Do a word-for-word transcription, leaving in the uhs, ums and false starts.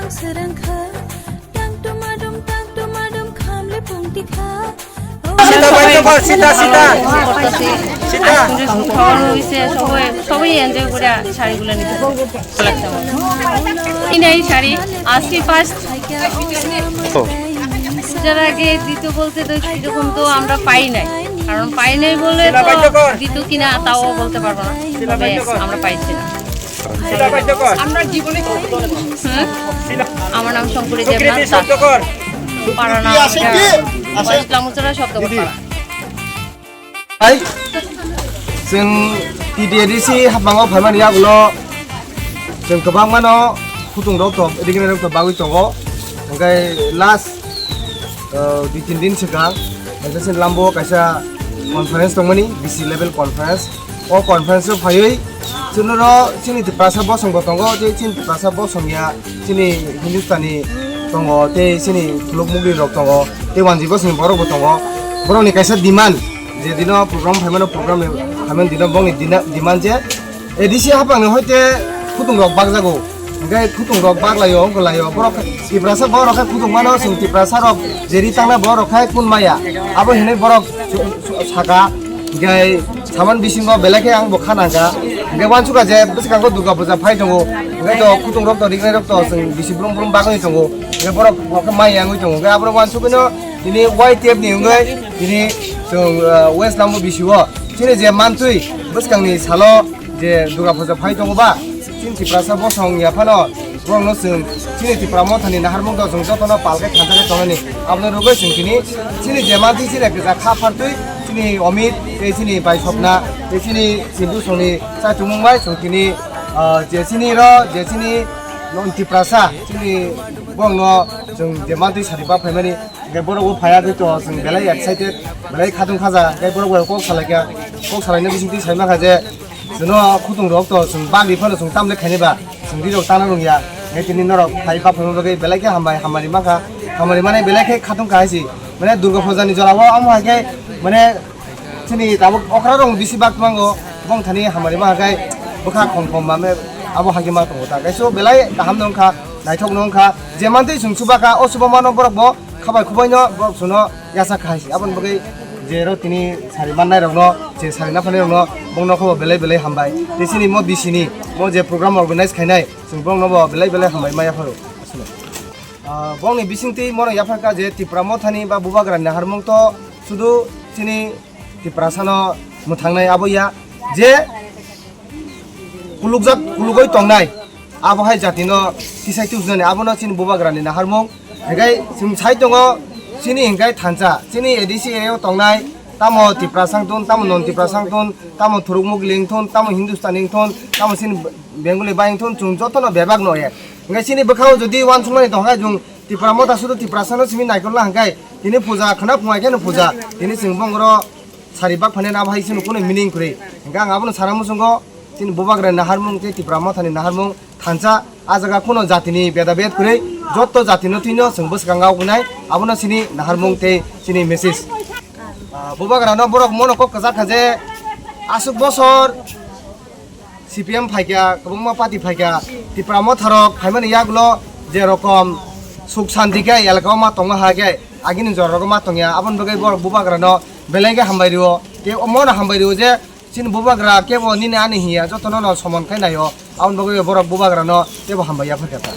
Serangkha, tang tumadum, tang tumadum, khamle pungtikha. Sita, baidyo kor, sita, sita. Sita. আজ পর্যন্ত খাওয়ানো হয়েছে, সবাই, সবাই এনজয় করে শাড়িগুলো নিতে লাগছে আমার। এই নেই শাড়ি, আজকে ফার্স্ট। পূজার আগে দিত বলতে তো এরকম তো আমরা পাই নাই, কারণ পাই নাই বলে তো দিত কিনা তাও বলতে পারবো না, তবে আমরা পাইছি না। আমরা জীবনে হুম? আমার নাম শঙ্করী দেবনাথ দাস। পাড়া নাম ইসলামচূড়া শব্দ পাড়া। Hai, chwng T T A D C hapmango phaimani yagulo chwng kwbangmano khutung rok to, reading rok to bagwi tongo. Hwnkhe last, uh, dui tin din swkang, kaisa chini Lambo kaisa conference tongmani, B C level conference. O conference o phaiwi chwngno chini Tiprasa bosong bo tongo, tei chini Tiprasa bosong ya chini Hindustani tongo, tei chini khuluk mugri rok tongo, tei wanji bosongni borok bo tongo. Borokni kaisa demand, je dino program phaimano, program phaimani dino bongni dina-, demand je A D C hapangni hoite khutung rok bakjago. Hingke khutung rok baklaio, wngkolaio. Borok Tiprasa borok khe khutung mano, chwng Tiprasa rok jeri tangna borok khai kun maya. Abo hinui borok su-, su-, saka. Hingke saman bisingo belai khe ang bo kha nangkha. Hingke wansukha je bwskango Durga puja phai tongo. Hingke to khutung rok to, riknai rok to, chwng bisi brum brum bagwi tongo. Hingke borok bo khe maya wngwi tongo. Hingke aborok wansugwino tini Y T F ni wngwi tini chwng, ah, West Lambo bisio chini je mantwi bwskangni salo je Durga puja phai tongo ba, chini Tiprasa bosong ya phano borokno chwng chini Tipra mothani naharmung do chwng jotono pal khe thansa khe tongnani. Aboni rwgwi chwng tini chini je mantwi chini kwchak kha phartwi chini Omit tei chini bai Sopna tei chini Sindu songni chaitumung bai chwng tini, ah, je chini ro je chini non Tiprasa chini borokno chwng je mantwi sari ba phaimani. Hingke borok bo phaiya tei to chwng belai excited, belai khatung khaja, hingke borok bai kok salaikha, kok salaina bisingtwi sai mankha je chwngno khutung rok to chwng bagwi phano chwng tamle khaini ba chwng ri rok tana rwngya, hingke tini norok phai baphaima bagwi belai khe hambai, hamari mankha, hamari mane belai khe khatung kha hai si, mane Durga puja ni jora o amo hai khe mane chini tabuk okra rok bisi bak tmango, bong thani hamari ma hai khe bwkha khom khom mame abo hai khe ma tongo ta, kaiso belai kaham no wngkha, naithok no wngkha, je mantwi chwng chuba kha o chuba mano borok bo. Khabai khubaino borok chwngno yachak kha hai se. Aboni bagwi je ro tini sari mannai rokno, je sari naphanai rokno, bongno khe bo belai belai hambai. Tei chini mo bisini mo je program organize khainai, chwng borokno bo belai belai hambai ma yapharo. Ah, bongni bisingtwi mono yaphar kha je Tipra mothani ba Bubagrani naharmung to sudu chini Tiprasano mwthangnai abo ya je kulukjak, kulugoi tongnai, abo hai jatino kisai tubujani, abono chini Bubagrani naharmung. Hingke chwng sai tongo, chini hingke thansa, chini A D C area o tongnai, tamo Tiprasa wngthun, tamo non Tiprasa wngthun, tamo Thuruk Mugli wngthun, tamo Hindustani wngthun, tamo chini Bengali bai wngthun, chwng jotono bebak no ya. Hingke chini bwkhao jodi uansukmani tongkha, chwng Tipra motha sudu Tiprasano simi naikolna hingke, tini puja khwna phungai kheno puja, tini chwng bongoro sari bak phane na bahai sini kunu meaning kwrwi. Hingke ang abono sana muchungo, chini Bubagrani naharmung tei Tipra mothani naharmung thansa, a jaga kunu jatini beda bed kwrwi, jotto jatino twino chwng bwskango wngnai, abono chini naharmung tei chini message. Ah, Bubagrano borok mono kok kwchak kha je aswk bosor C P M phaikha, kwbangma party phaikha, Tipra motharok phaimani yagulo je rokom suk santi khe elaka o ma tongma ha khe agini jora rogo ma tongya, aboni bagwi borok Bubagrano belai khe hambai rio, tei omono hambai rio je chini Bubagra kebo nini ani hiya jotono no somon khai naio, aboni bagwi borok Bubagrano kebo hambai ya phaikha ta.